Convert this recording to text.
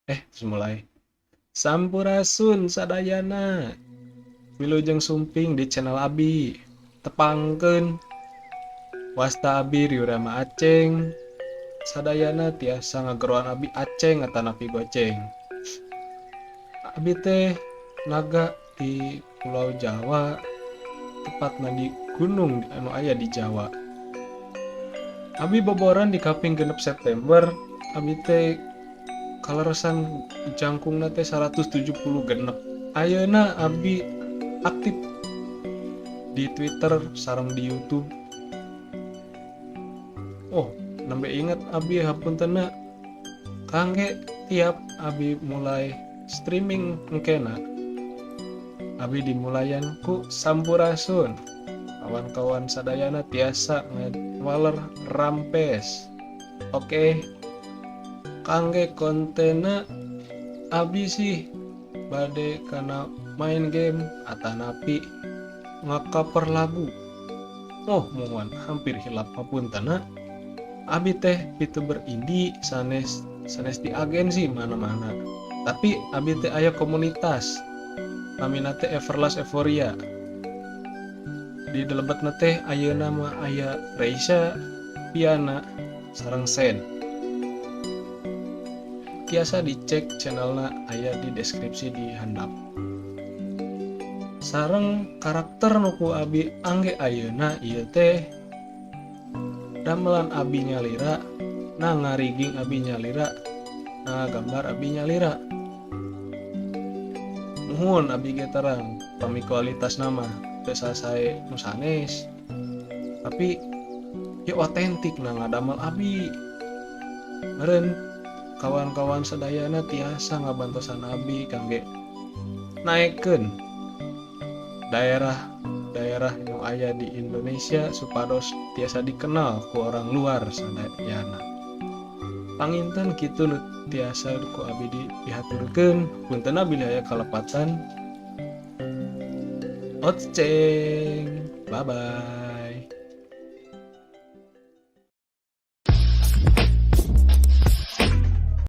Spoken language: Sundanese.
Terus mulai. Sampurasun sadayana. Wilujeng sumping di channel Abi. Tepangkeun wasta Abi Ryurama Aceng. Sadayana tiasa ngageroan Abi Aceng atanapi Goceng. Abi teh naga di Pulau Jawa, tepatna di gunung anu aya di Jawa. Abi boboran di kaping 6 September, abi teh kaleresan jangkungna teh 170 genep. Ayeuna abi aktif di Twitter sareng di YouTube. Oh, nembe inget abi hapuntenna kangge tiap abi mulai streaming engkena abi dimulayan ku sampurasun. Kawan-kawan sadayana tiasa ngawaler rampes. Oke, kangge kontenna abi sih bade kana main game atanapi ngacover lagu. Oh, muhun hampir hilap hapuntenna. Abi teh VTuber indie sanes sanes di agensi mana-mana. Tapi abi teh aya komunitas namina teh Everlast Euphoria. Di dilebetna teh ayeuna mah aya Reisha, Piana, sareng Sen. Tiasa dicek channelna aya di deskripsi di handap. Sareng karakter nu ku abi angge ayeuna ieu teh damelan abi nyalira, na ngariging abi nyalira, na gambar abi nyalira. Muhun abi ge terang pami kualitas nama teu sasae nu sanes. Tapi ya otentik na ngadamel abi. Meureun kawan-kawan sadayana tiasa ngabantosan abi kangge naekkeun daerah-daerah nu aya di Indonesia supados tiasa dikenal ku orang luar sadayana. Panginten kitu nu tiasa ku abi dihaturkeun, puntenna bilih aya kalepatan. Otceng, bye bye.